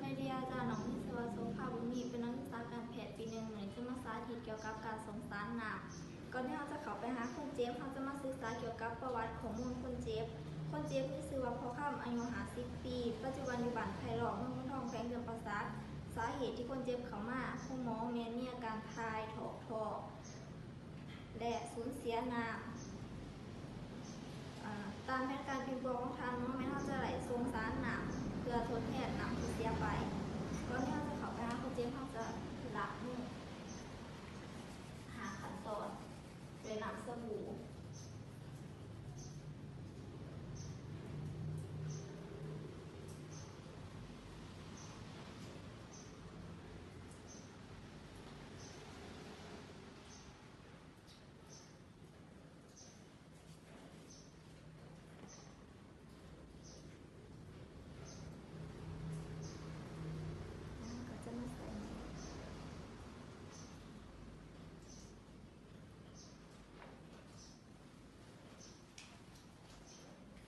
ສະບາຍດີອາຈານ, ນ້ອງມີຊື່ວ່າ ໂສພາ ບຸນມີ ເປັນນັກສຶກສາການແພດປີໜຶ່ງ ມື້ນີ້ຈະມາສາທິດກ່ຽວກັບການສົ່ງສານນ້ຳ. ກ່ອນທີ່ເຮົາຈະເຂົ້າໄປຫາຄົນເຈັບ, ເຮົາຈະມາສຶກສາກ່ຽວກັບປະຫວັດຂໍ້ມູນຄົນເຈັບ. ຄົນເຈັບມີຊື່ວ່າ ພໍ່ຄຳ ອາຍຸຫ້າສິບປີ, ປັດຈຸບັນຢູ່ບ້ານໄຜ່ລ້ອມ ເມືອງໂພນທອງ ແຂວງຈຳປາສັກ. ສາເຫດທີ່ຄົນເຈັບເຂົ້າມາໂຮງໝໍແມ່ນມີອາການຖ່າຍຖອກທ້ອງ ແລະ ສູນເສຍນ້ຳ. ອາ ຕາມແຜນການປິ່ນປົວຂອງທ່ານໝໍແມ່ນເຮົາຈະໄດ້ສົ່ງສານນ້ຳເພື່ອທົດແທນນ້ຳທີ່ເສຍໄປ. ກ່ອນທີ່ເຮົາຈະເຂົ້າໄປຫາຄົນເຈັບ, ເຮົາຈະລ້າງມືຫ້າຂັ້ນຕອນດ້ວຍນ້ຳສະບູ.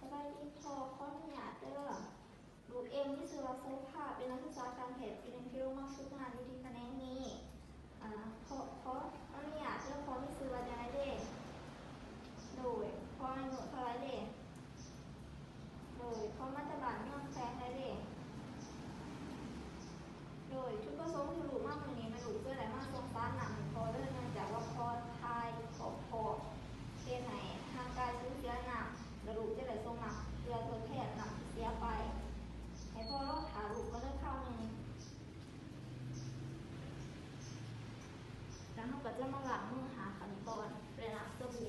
ສະບາຍດີພໍ່, ຂໍອະນຸຍາດເດີ. ລູກເອງມີຊື່ວ່າ ໂສພາ ເປັນນັກສຶກສາການແພດປີໜຶ່ງທີ່ລົງມາຝຶກງານຢູ່ທີ່ຂະແໜງນີ້. ອາ ຂໍ ຂໍອະນຸຍາດເດີ, ພໍ່ມີຊື່ວ່າຈັ່ງໃດເດ? ໂດຍ. ພໍ່ອາຍຸເທົ່າໃດເດ? ໂດຍ. ພໍ່ມາຈາກບ້ານເມືອງແຂວງໃດເດ? ໂດຍ. ຈຸດປະສົງທີ່ລູກມາມື້ນີ້ ແມ່ນລູກຈະໄດ້ມາສົ່ງສານນ້ຳໃຫ້ພໍ່ເດີ, ເນື່ອງຈາກວ່າພໍ່ຖ່າຍຖອກທ້ອງ ເຮັດໃຫ້ຮ່າງກາຍສູນເສຍນ້ຳ ແລະ ລູກຈະໄດ້ສົ່ງນ້ຳເພື່ອທົດແທນນ້ຳທີ່ເສຍໄປ. ໃຫ້ພໍ່ລໍຖ້າລູກກ່ອນເດີຄາວໜຶ່ງ. ແລ້ວເຮົາກໍຈະມາລ້າງມືຫ້າຂັ້ນຕອນດ້ວຍນ້ຳສະບູ.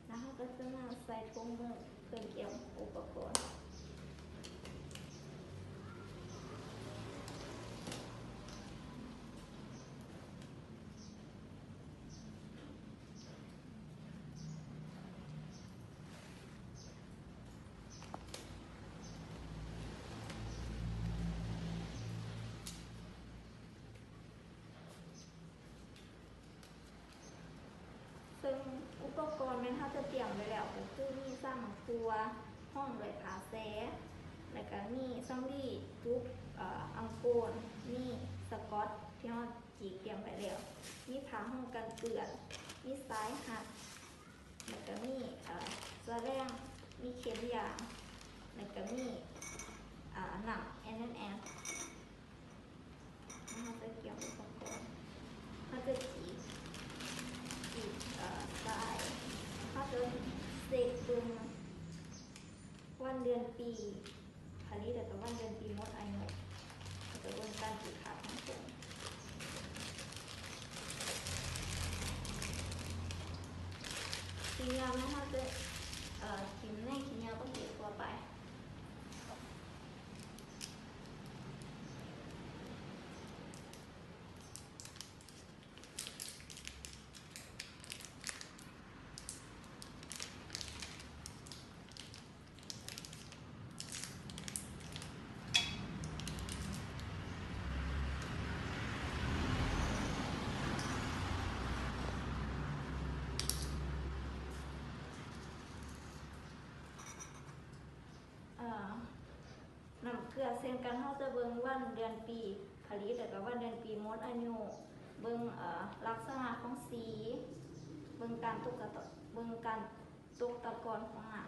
ແລ້ວເຮົາກໍຈະມາໃສ່ຖົງມືເພື່ອກຽມອຸປະກອນ. ເຊິ່ງອຸປະກອນແມ່ນເຮົາຈະຕຽມໄວ້ແລ້ວ ກໍຄືມີຊາມໝາກຖົ່ວ ຮອງດ້ວຍຜ້າແຊ ແລ້ວກໍມີສຳລີຈຸກ ເອີ ອັງໂກນ ມີສະກອດທີ່ເຮົາຈີກຕຽມໄວ້ແລ້ວ ມີຜ້າຫົ່ມກັນເປື້ອນ ມີສາຍຮັດ ແລ້ວກໍມີ ເອີ ສະແລງ ມີເຂັມຢາງ ແລ້ວກໍມີ ເອີ ນ້ຳ ແອນແອນແອນ. ແລ້ວເຮົາຈະກຽມອຸປະກອນ ເຮົາຈະຈີກ ຈີກ ເອີ ສາຍ ເຮົາຈະເຊັກເບິ່ງວັນເດືອນປີຜະລິດ ແລ້ວກໍວັນເດືອນປີໝົດອາຍຸ ເຮົາຈະເບິ່ງການຈີກຂາດຂອງເພິ່ນ. ຂີ້ເຫຍື້ອແມ່ນເຮົາຈະ ເອີ ຖິ້ມໃນຂີ້ເຫຍື້ອປະເພດທົ່ວໄປ. ເອີ ນ້ຳເກືອເຊັ່ນກັນ ເຮົາຈະເບິ່ງວັນເດືອນປີຜະລິດ ແລ້ວກໍວັນເດືອນປີໝົດອາຍຸ ເບິ່ງ ເອີ ລັກສະນະຂອງສີ ເບິ່ງການຕົກຕະ ເບິ່ງການຕົກຕະກອນຂອງນ້ຳ.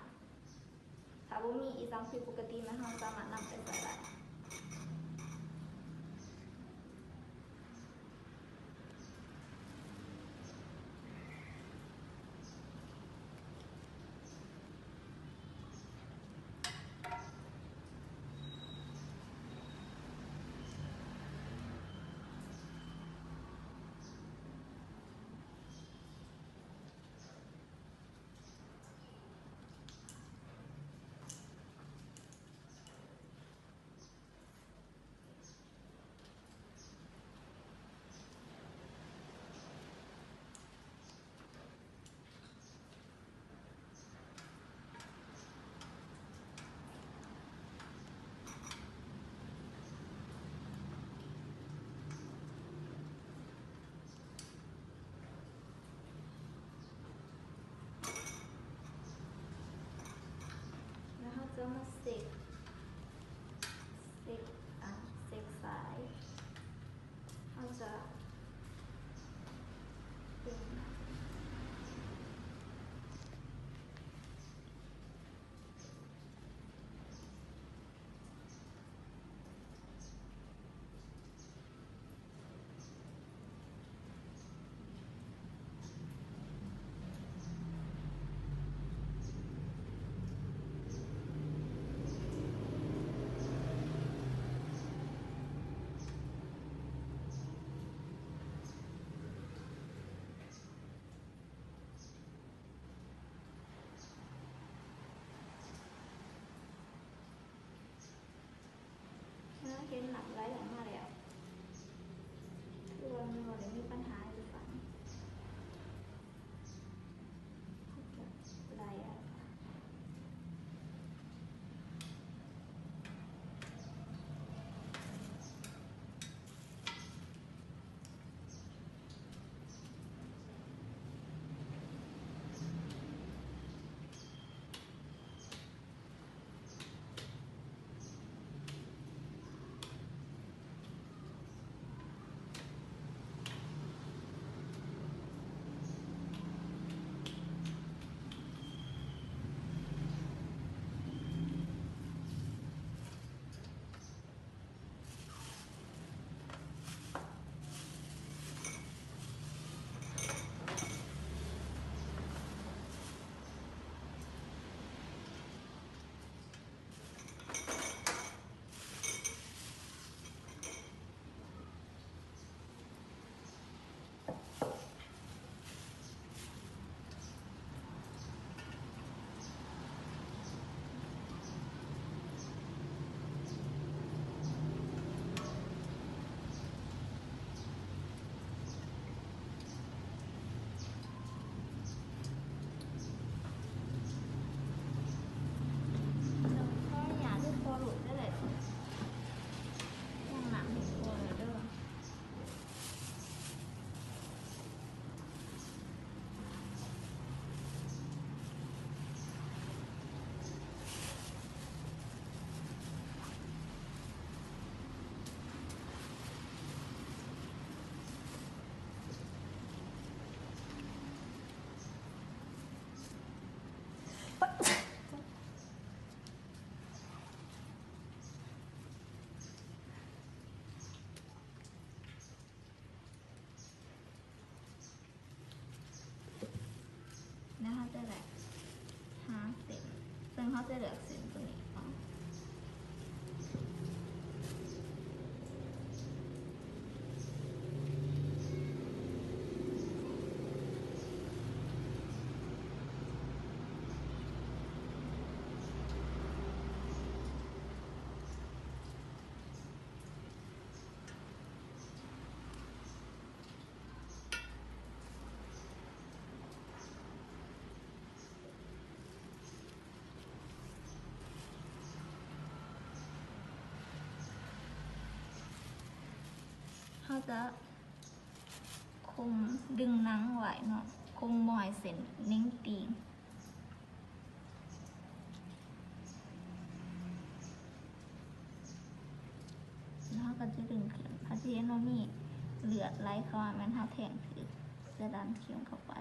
ຖ້າບໍ່ມີອີ່ຫຍັງຜິດປົກກະຕິ ແມ່ນເຮົາສາມາດນຳໄປໃຊ້ໄດ້. ກໍມາເຊັກ ເຊັກ ອ່າ ເຊັກສາຍ ເຮົາຈະເປັນ ເຮົາເຫັນນ້ຳໄຫຼອອກມາແລ້ວ ຄືວ່າມັນບໍ່ໄດ້ມີບັນຫາອີ່ຫຍັງ ໄຫຼອອກມາ. ແລ້ວເຮົາຈະໄດ້ຫາເສັ້ນ ເຊິ່ງເຮົາຈະເລືອກເສັ້ນຕົວນີ້ເອົາ. ເຮົາຈະຄຸມດຶງໜັງໄວ້ເນາະ ຄຸມບໍ່ໃຫ້ເສັ້ນເໜັງຕີງ. ແລ້ວເຮົາກໍຈະດຶງຂຶ້ນ ເຮົາຈະເຫັນວ່າມີເລືອດໄຫຼເຂົ້າມາ ແມ່ນເຮົາແທງຖືກ ຈະດັນເຂັມເຂົ້າໄປ.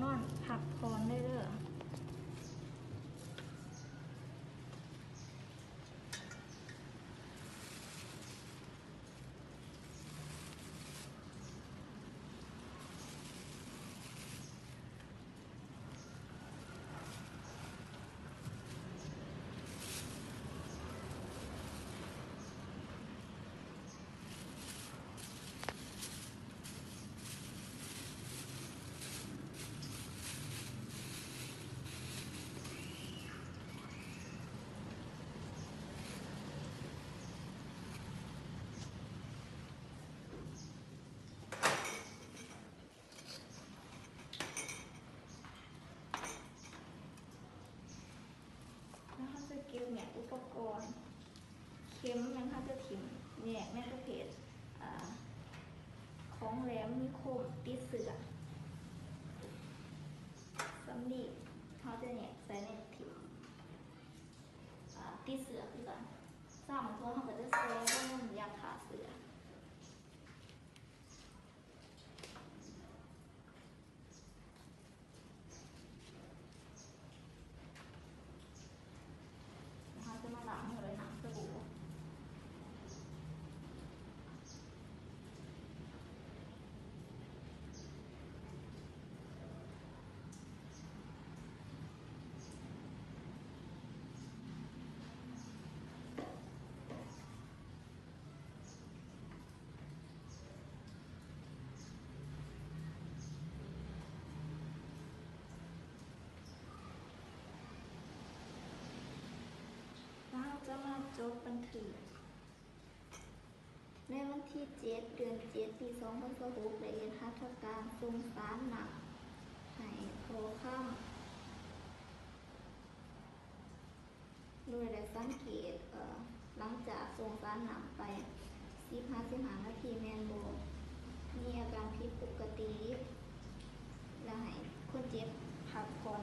ນອນພັກຜ່ອນໄດ້ເດີ້. ແລ້ວເຮົາຈະເກັບແຍກອຸປະກອນ ເຂັມຫຍັງເຮົາຈະຖິ້ມແຍກໃນປະເພດ ອາ ຂອງແຫຼມມີຄົມຕິດເຊື້ອ ສຳລີເຮົາຈະແຍກໃສ່ໃນຖິ້ມ ອາ ຕິດເຊື້ອຄືກັນ ຊາມທົ່ວເຮົາກໍຈະໃສ່ລົງຢາຂ້າເຊື້ອ. ເຮົາຈະມາລ້າງມືດ້ວຍນ້ຳສະບູ່. ເຮົາຈະມາຈົບບັນທຶກ ໃນວັນທີເຈັດ ເດືອນເຈັດ ປີສອງພັນຊາວຫົກ ໄດ້ເຮັດຫັດຖະການສົ່ງສານນ້ຳໃຫ້ພໍ່ຄຳ. ໂດຍໄດ້ສັງເກດ ເອີ ຫຼັງຈາກສົ່ງສານນ້ຳໄປສິບຫາສິບຫ້ານາທີແມ່ນບໍ່ ມີອາການຜິດປົກກະຕິ ແລະ ໃຫ້ຄົນເຈັບພັກຜ່ອນ.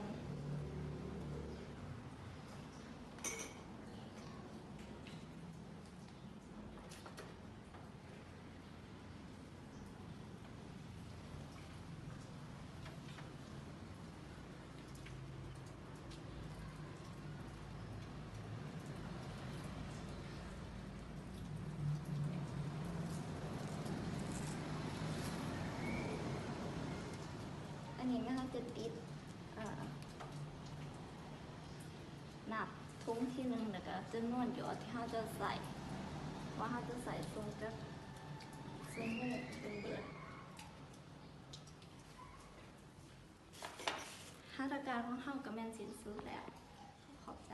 ອັນນີ້ແມ່ນເຮົາຈະຕິດ ເອີ ນັບຖົງທີໜຶ່ງ ແລ້ວກະຈຳນວນຢອດທີ່ເຮົາຈະໃຊ້ ວ່າເຮົາຈະໃຊ້ສົ່ງຈັກ ສົ່ງມື້ເປັນເບີດ. ຫັດຖະການຂອງເຮົາກໍແມ່ນສິ້ນສຸດແລ້ວ. ຂອບໃຈ.